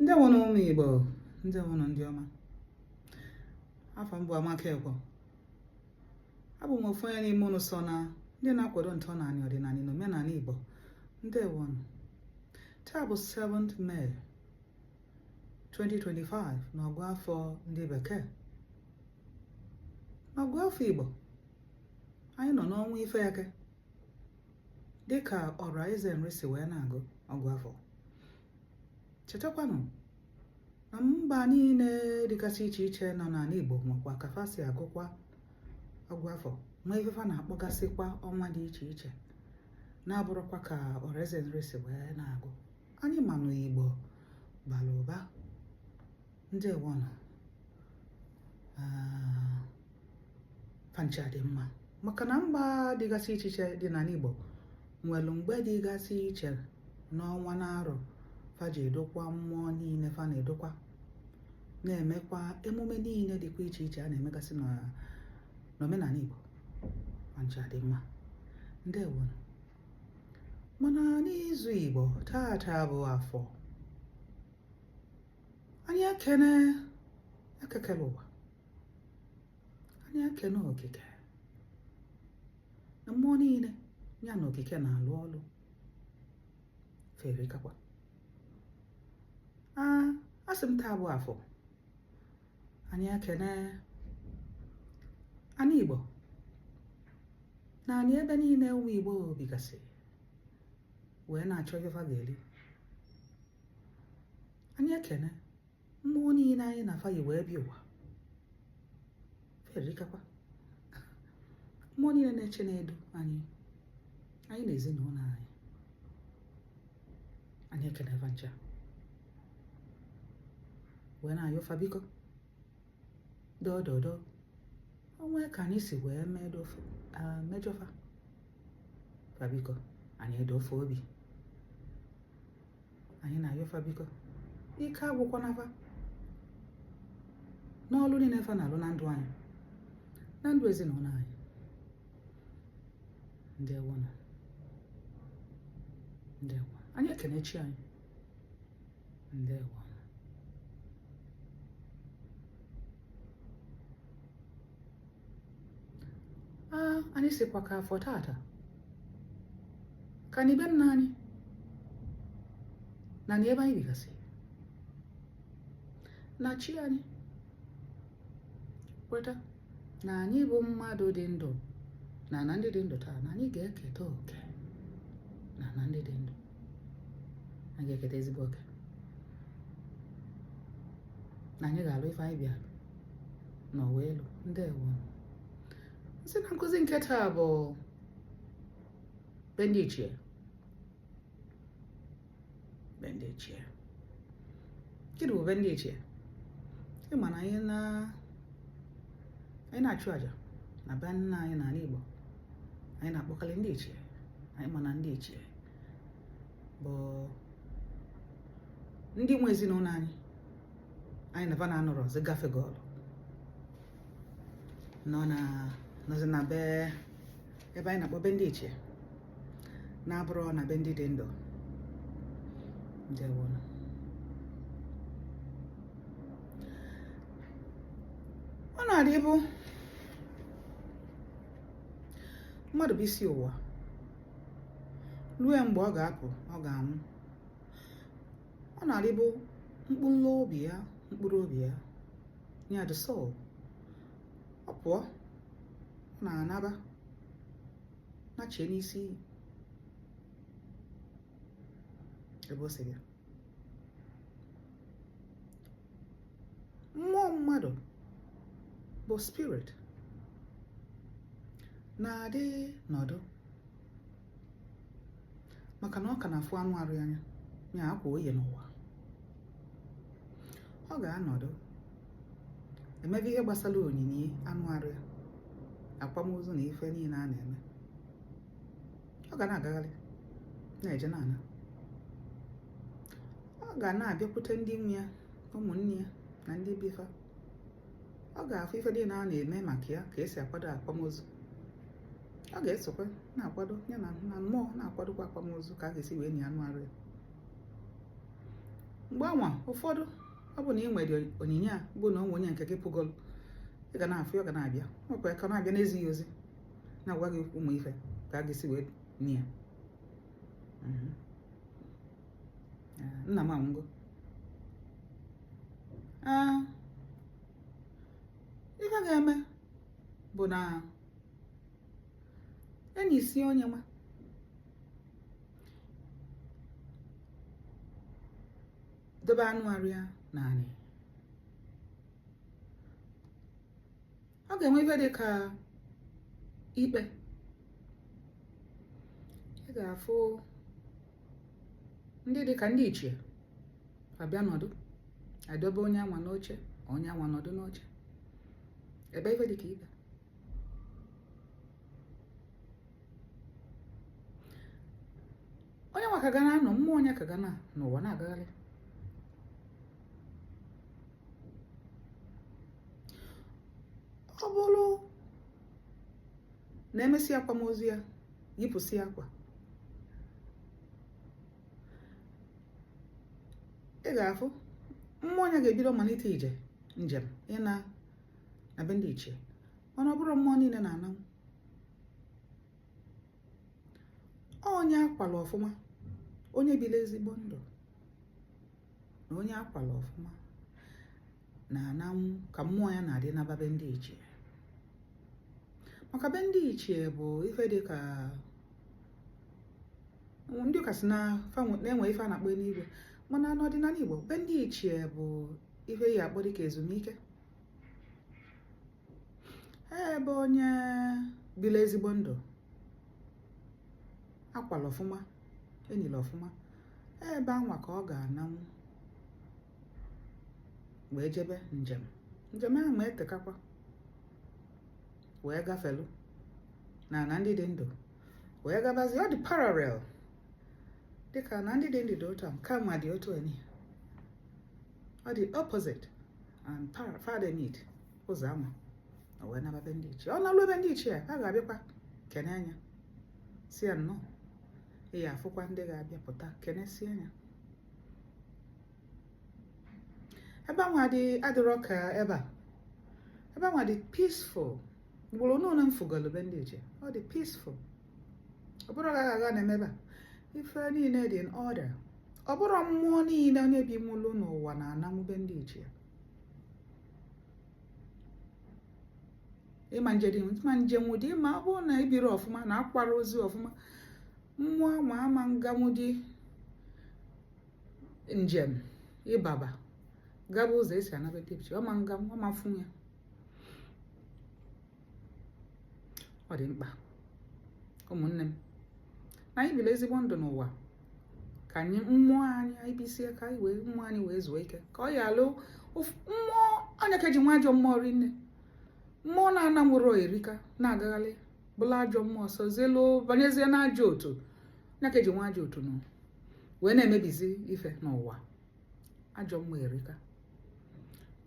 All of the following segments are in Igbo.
Ndewonụ ụmụ Igbo, ndewonụ ndị ọma. Afa m bụ Amaka Ekwo. Abụ m ofu onye n'ime unu so na ndị na-akwado ntọnanị ọdịnanị na omenanị Igbo. Ndewonụ. Taa bụ 7th May 2025 n'ọgụ afọ ndị bekee. N'ọgụ afọ Igbo, anyị nọ n'ọnwa ife eke dịka Ọra Eze Nri si wee na-agụ ọgụ afọ. Chetakwanụ na mba niile dịgasị iche iche nọ n'ala Igbo nwekwa ka fa si agụkwa ọgụ afọ, nwee ife fa na-akpọgasịkwa ọnwa dị iche iche na-abụrọkwa ka Ọra Eze Nri si wee na-agụ. Anyị ma na Igbo bara ụba. Ndewonụ. Ah, fa ncha dị mma maka na mba dịgasị iche iche dị n'ala Igbo nwere mgbe dịgasị iche n'ọnwa na arọ fa ji edokwa mmụọ niile fa na-edokwa, na-emekwa emume niile dịkwa iche iche a na-emegasị n'omenala Igbo. Fa ncha dị mma. Ndewonụ. Mana n'izu Igbo tata bụ afọ, anyị ekene Eke kele ụwa, anyị ekene okike na mmụọ niile ya na okike na-alụ ọlụ fa erikakwa. Asị m taa bụ afọ, anyị ekene anị Igbo na anị ebe niile ụmụ Igbo bigasị wee na-achọ ife fa ga-eri. Anyị ekene mmụọ niile anyị na fa yi wee bịa ụwa, fa erikakwa. Mmụọ niile na-eche na-edu anyị, anyị na ezinụlọ anyị, anyị ekene fa ncha wee na-ayọ fa biko dododo o nwee ka anyị si wee mejọ fa, fa biko anyị edoo fa obi. Anyị na-ayọ fa biko ike agwụkwana fa n'ọlụ niile fa na-alụ na ndụ anyị, na ndụ ezinụlọ anyị. Ndewonụ, ndewo. Anyị ekene chi anyị. Ndewo. Anyị sịkwa ka afọ tata ka anyị be nna anyị na anyị ebe anyị bigasị na chi anyị kweta na anyị bụ mmadụ dị ndụ na ana ndị dị ndụ taa, na anyị ga-eketa oke na ana ndị dị ndụ. Anyị ga-eketa ezigbo oke na anyị ga-alụ ife anyị bịara n'ụwa elu. Ndewo. Nsị na nkụzi nke taa bụ be ndị ichie. Be ndị ichie, gịnị bụ be ndị ichie? Ị ma na anyị na-achụ àjà na be nna anyị n'ala Igbo, anyị na-akpọkarị ndị ichie. Anyị ma na ndị ichie bụ ndị nwe ezinụlọ anyị, anyị na fa na-anọrọzi gafegolu nọ na nọzi na be ebe anyị na-akpọ be ndị ichie, na-abụrọ na be ndị dị ndụ. Ndewonụ. Ọ na-adịbụ mmadụ bụ isi ụwa rue mgbe ọ ga-apụ, ọ ga-anwụ. Ọ na-adịbụ mkpụrụ obi ya, mkpụrụ obi ya ya the soul, ọ pụọ, ọ na-anaba nachie n'isi iyi ebe o si bịa. Mmụọ mmadụ bụ spirit na-adị nọdụ maka na ọ ka na-afụ anụ arụ ya anya, ya akwa o yi n'ụwa. Ọ ga-anọdụ emebe ihe gbasara onyinye anụ arụ ya, akwamozu na ife niile a na-eme. Ọ ga na-agagharị na-eje na-ana. Ọ ga na-abịakwute ndị nwe ya, ụmụnne ya na ndị be fa. Ọ ga-afụ ife niile a na-eme maka ya, ka esi akwado akwamozu. Ọ ga-esokwa na-akwado ya na mmụọ na-akwadokwa akwamozu ka a ga-esi wee nie anụ arụ ya. Mgbe anwa ụfọdụ, ọ bụ na ị nwere onyinye a bụ na o nwe onye nke gị pụgolu, ị ga na-afụ, ọ ga na-abịa, nwekwa ka na-abịa na-ezighị ozi, na-agwa gị ụmụ ife ka a ga-esi wee nie ya. Nna m anwụgo. Ee, ife ga-eme bụ na enyi si onye nwa dobe anụ arụ ya n'anị, ọ ga-enwe ife dị ka ikpe. Ị ga-afụ ndị dị ka ndị ichie abịa nọdụ, edobe onye anwa n'oche, onye anwa nọdụ n'oche, ebe ife dị ka ikpe. Onye nwa ka ga na-anọ, mmụọ onye ka ga na n'ụwa na-agagharị. Ọ bụrụ na emesi akwamozu ya, yipụsị akwa, ị ga-afụ mmụọ onye ga-ebido malite ije njem ịna na be ndị ichie. Mana ọ bụrọ mmụọ niile na-ananwụ. Onye akwala ọfụma, onye bili ezigbo ndụ na onye akwala ọfụma na-ananwụ ka mmụọ ya na-adị naba be ndị ichie. Maka be ndị ichie bụ ife dị ka ndị ụka sị na na-enwe ife a na-akpọ eluigwe, mana n'ọdịnala Igbo, be ndị ichie bụ ife ya akpọ dịka ezumike, ebe onye bili ezigbo ndụ, akwala ọfụma, enile ọfụma, ebe anwa ka ọ ga-ananwụ wee jebe njem. Njem ahụ ma etekakwa, wee gafelu na na ndị dị ndụ wee gabazie. Ọ dị parallel, dịka na ndị dị ndụ dị otu a, nke ma dị otu enyi, ọ dị opposite and farther meet ụzọ anwa, o wee naba be ndị ichie. Ọ nalụ be ndị ichie, a ga-abịakwa kene anya, sị ya nnọọ. Ị ya afụkwa ndị ga-abịa pụta kenesie anya. Ebe anwa dị adịrọ ka ebe a. Ebe anwa dị peaceful. Ugboro ole m fụgolu be ndị ichie, ọ dị peaceful. Ọ bụrọ agha agha na-eme ebe a, ife niile dị in order. Ọ bụrọ mmụọ niile onye bi nwụlụ n'ụwa na-ananwụ be ndị ichie. Ịma nje dị ma njem dị ma ọ bụrụ na ebiri ọfụma na akwara ozu ọfụma, mmụọ ma ama nganwu dị njem ịbaba gaba ụzọ esi ana be ndị ichie, ọ ma nganwu, ọ ma fụ ya. Ọ dị mkpa, ụmụnne m, na anyị biri ezigbo ndụ n'ụwa ka anyị mmụọ anyị anyị bisie, ka anyị wee mmụọ anyị wee zuo ike, ka ọ ya alụ mmụọ onye ka ji nwa ajọ mmụọ rinne. Mmụọ na-ana nwụrụ erika na-agagharị bụla ajọ mmụọ sozielu banyezie n'ajọ otu, onye ka ji nwa ajọ otu nọ wee na-emebizi ife n'ụwa. Ajọ mmụọ erika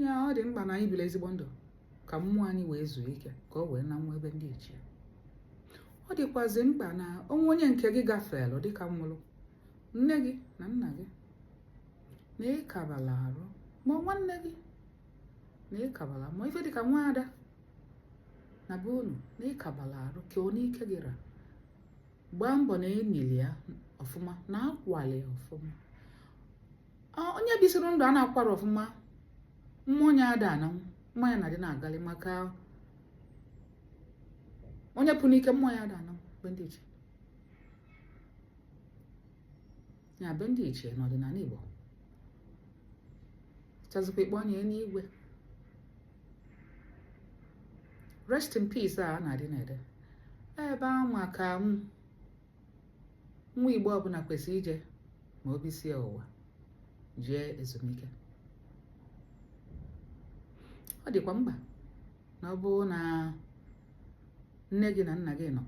ya. Ọ dị mkpa na anyị biri ezigbo ndụ ka mmụọ anyị wee zuo ike, ka ọ wee nanwụ ebe ndị ichie. Ọ dịkwazi mkpa na o nwe onye nke gị gafeelụ dịka nwụrụ, nne gị na nna gị, na ịkabala arụ, ma nwanne gị na ịkabala, ma ife dịka nwaada na be unu na ịkabala arụ, ka ọ n'ike gị ra, gbaa mbọ na enili ya ọfụma na akwali ya ọfụma. Onye bisiri ndụ a na-akwara ọfụma, mmụọ ya ada ananwụ, mmụọ ya na-adị na-agali, maka onye pụ n'ike, mmụọ ya ada ananwụ be ndị ichie. Ya be ndị ichie n'ọdịnala Igbo chazikwa ikpe onye n'igwe rest in peace a na-adị na-ede ebe anwa ka nwa Igbo ọbụla kwesịrị ije ma o bisie ụwa jee ezumike. Ọ dịkwa mkpa na ọ bụrụ na nne gị na nna gị nọ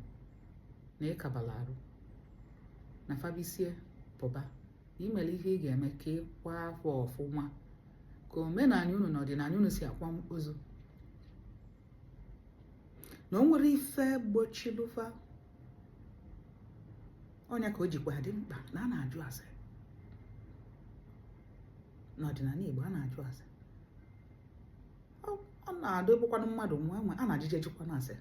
na ịkabala arụ na fa bisie pụba, na ị mere ihe ị ga-eme ka ị kwa akwa ọfụma, ka omenala unu na ọdịnala unu si akwa ozu, na o nwere ife gbochilu fa. Ọ nya ka o jikwa dị mkpa na a na-ajụ ase. N'ọdịnala Igbo, a na-ajụ ase. Ọ na-adịbụkwanụ mmadụ nwa nwe a na-ajije jụkwanụ ase.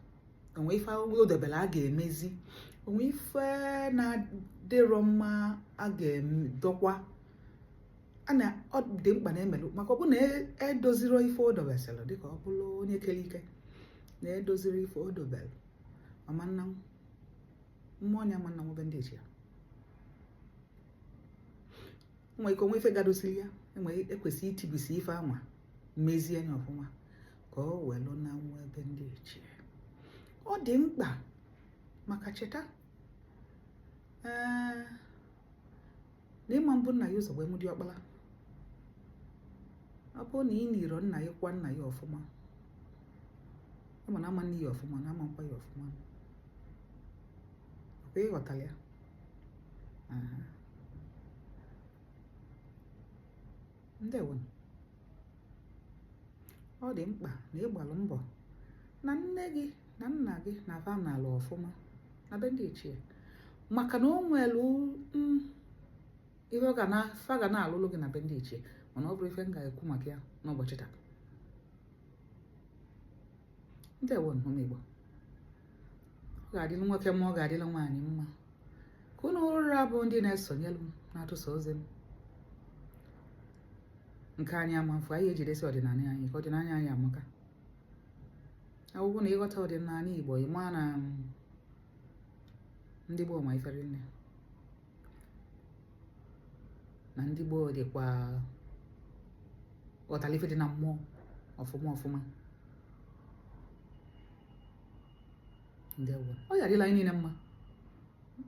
Onwe ife o debere a ga-emezi, onwe ife na-adịrọ mma a ga-edokwa, a na ọ dị mkpa na emelụ, maka ọ bụ na edoziro ife o dobesịrị, dịka ọ bụrụ onye kere ike na edoziri ife o dobere, ọma nna mmụọ ya ama nna nwebe ndị ichie nwee ike onwe ife gadosiri ya enwe ekwesị itibisi ife anwa, mezie ya ọfụma ka o welu na nwa ebe ndị ichie. Ọ dị mkpa maka cheta ee na ịma mbụ nna ya ụzọ wee mụ diọkpala. Ọ bụrụ na ị niro nna ya kwa nna ya ọfụma, ama na ama nne ya ọfụma na ama nkwa ya ọfụma, ọkwa ịghọtara ya. Ndewo. Ọ dị mkpa na ịgbalụ mbọ na nne gị na nna gị na fa nalụ ọfụma na be ndị ichie, maka na o nwere ife ọ ga na fa ga na-alụlụ gị na be ndị ichie, mana ọ bụrụ ife m ga-ekwu maka ya n'ụbọchị taa. Ndewo ụmụ Igbo. Ọ ga-adịlụ nwoke mma, ọ ga-adịlụ nwaanyị mma. Ka unu ụra bụ ndị na-esonyelu m na-atụsa ozi m nke anyị ama mfu. Anyị ejidesi ọdịnala anyị ka ọdịnala anyị amaka. Akwụkwọ na ịghọta ọdịnala Igbo, ị maa na ndị gboo ma ife rinne, na ndị gboo dịkwa ghọtara ife dị na mmụọ ọfụma ọfụma. Ndewo. Ọ ya adịla anyị niile mma,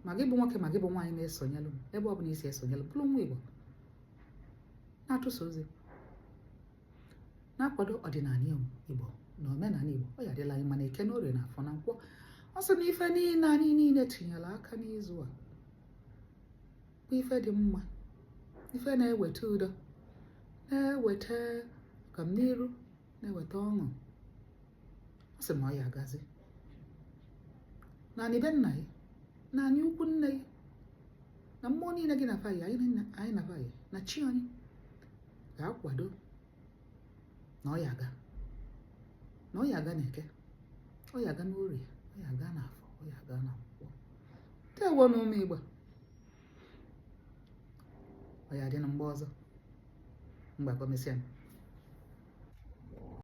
ma gị bụ nwoke ma gị bụ nwaanyị na-esonyelụ m ebe ọ bụla i si esonyelụ, bụrụ nwa Igbo na-atụsa ozi, na-akwado ọdịnala Igbo na omenala Igbo. Ọ ya adịla anyị mma na eke na orie na afọ na nkwọ. Ọ sị na ife niile anyị niile tinyere aka n'izu a bụ ife dị mma, ife na-eweta udo, na-eweta agamniru, na-eweta ọṅụ. Ọ sị ma ọ ya agazi na anị be nna ya, na anị ukwu nne ya, na mmụọ niile gị na fa yi, anyị na fa yi, na chi anyị ga-akwado na ọ ya aga, na ọ ya aga n'eke, ọ ya aga n'orie, ọ ya aga n'afọ, ọ ya aga na nkwọ. Ndewo na ụmụ Igbo. Ọ ya adị na mgbe ọzọ mgbakọ mesịa.